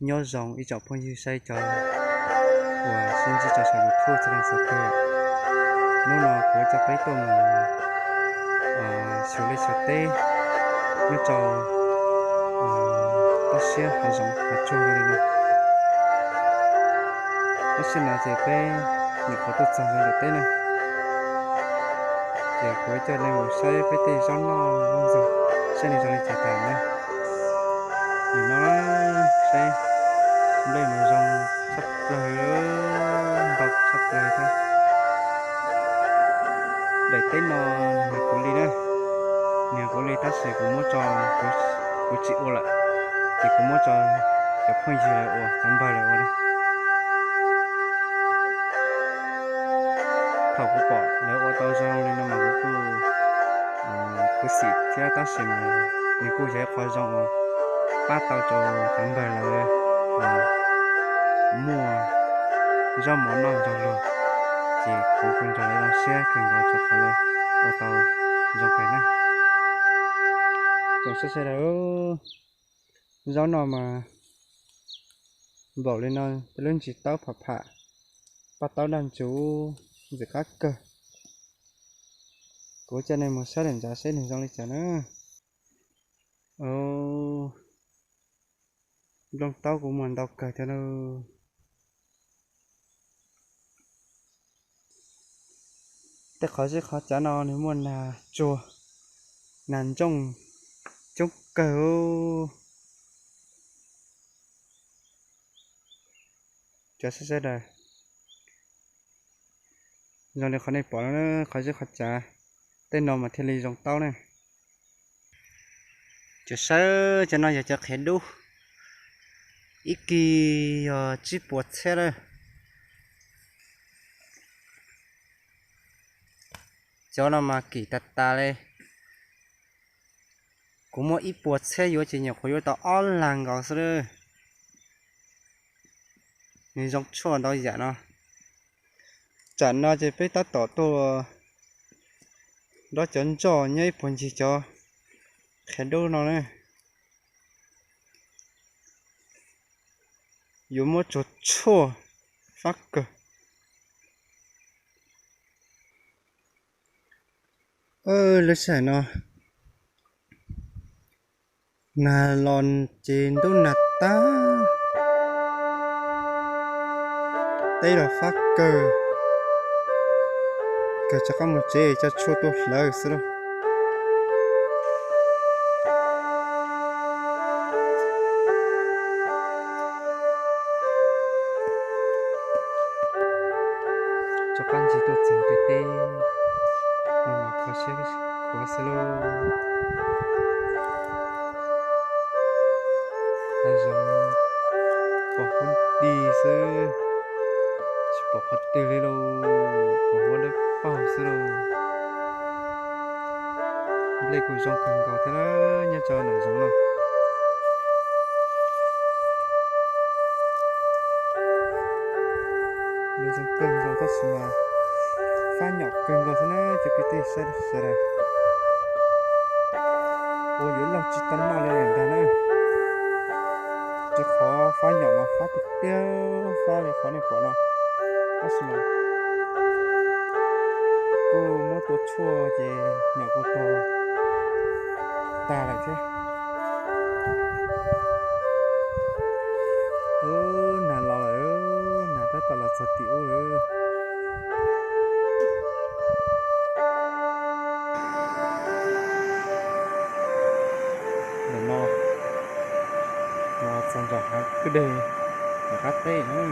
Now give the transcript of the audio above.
Nyob zoo ib tsoom phooj ywg saib cov uas sib ntsib rau saum YouTube txhua leej txhua tus. Hnub no kuv coj peb tuaj mus xyuas liaj xyuas teb nyob rau toj siab hav zoov hav tsuag li no. Tab sis no ces peb nyuam qhuav tuaj txog ntawm teb na, ces kuv coj nej mus saib peb tej zaub noj zaub ntxug saib nws zoo li cas tas na. Nim no saib nplej mas zoo tshaj plaws, ntau tshaj plaws thiab. Daim teb no nws yog kuv li na, nws yog kuv li tab sis kuv muab tso, kuv tsis ua lawm, ces kuv muab tso cov phooj ywg lawv ua, cov npawg lawv ua na. Thaum kuv pom lawv ua tau zoo li no mas kuv kuj khuv xim thiab tab sis mas nws kuj yog ib qho zoo uas pab tau rau cov npawg lawv muaj zaub mov noj nrog luag, ces kuv kuj nrog lawv zoo siab kawg nkaus rau qhov lawv ua tau zoo kawg na. Tsoom saib sawv daws, zaub no mas nplaum li no, tej lub ntsis taub pham pham, paj taub daj ntsug, ntxim qab kawg. Kuv coj nej mus saib lawm ntawd saib nws zoo li cas na. Nplooj taub kuv muaj ntau kawg thiab lauj. Tej qhov zeb qhov cav no nws muaj nag tsuag, nag ntsooj coob kawg. Cov saib sawv daws, zoo li qhov nej pom no, qhov zeb qhov cav, tej no mas thiaj li zoo taub na. Cov saib, cov no yog cov qhiav dub, ib kis yog tsib puas txhiab lawm. Cov no mas kim tas tas li. Kuv muaj ib puas txhiab yuav ces nyuam qhuav yuav tau ob lag nkaus xwb lawm. Nws zoo tshuaj ntau yam no. Tsam no ces peb tab tom tuaj nrog cov ntsoj nyob ib puag ncig cov qhiav dub no na. Yuav muab tsuag tshuaj fab kawg. Lub sij hawm no nag los ces ntub nag tag, teb los fab kawg, kawg rov qab mus tsev coj tshuaj tuaj hlawv xwb lauj. Rov qab ncig tuaj txog tej teb no mas kho siab khuav xwb lauj. Hav zoov pom huab dig xwb, tsis pom qhov twg li lauj, pom huab dawb paug xwb lauj. Nplej kuj zoo kawg nkaus thiab nyob rau nram zoov no. Nws zoo kawg nkaus tab sis mas fab nyom kawg nkaus thiab na cov kwv tij sawv daws. Ua yuav laug tsis tau noj li ntag na. Rau qhov fab nyom mas fab tiag tiag, fab li qhov nej pom no. Tab sis mas kuj muab tua tshuaj ces nyom kuj tuag tag lawm thiab. Ub, nag los lawm, nag tab tom los txog tim ub lawm. Ntawm no los txog nram hav kwj deg, nram qab teb na.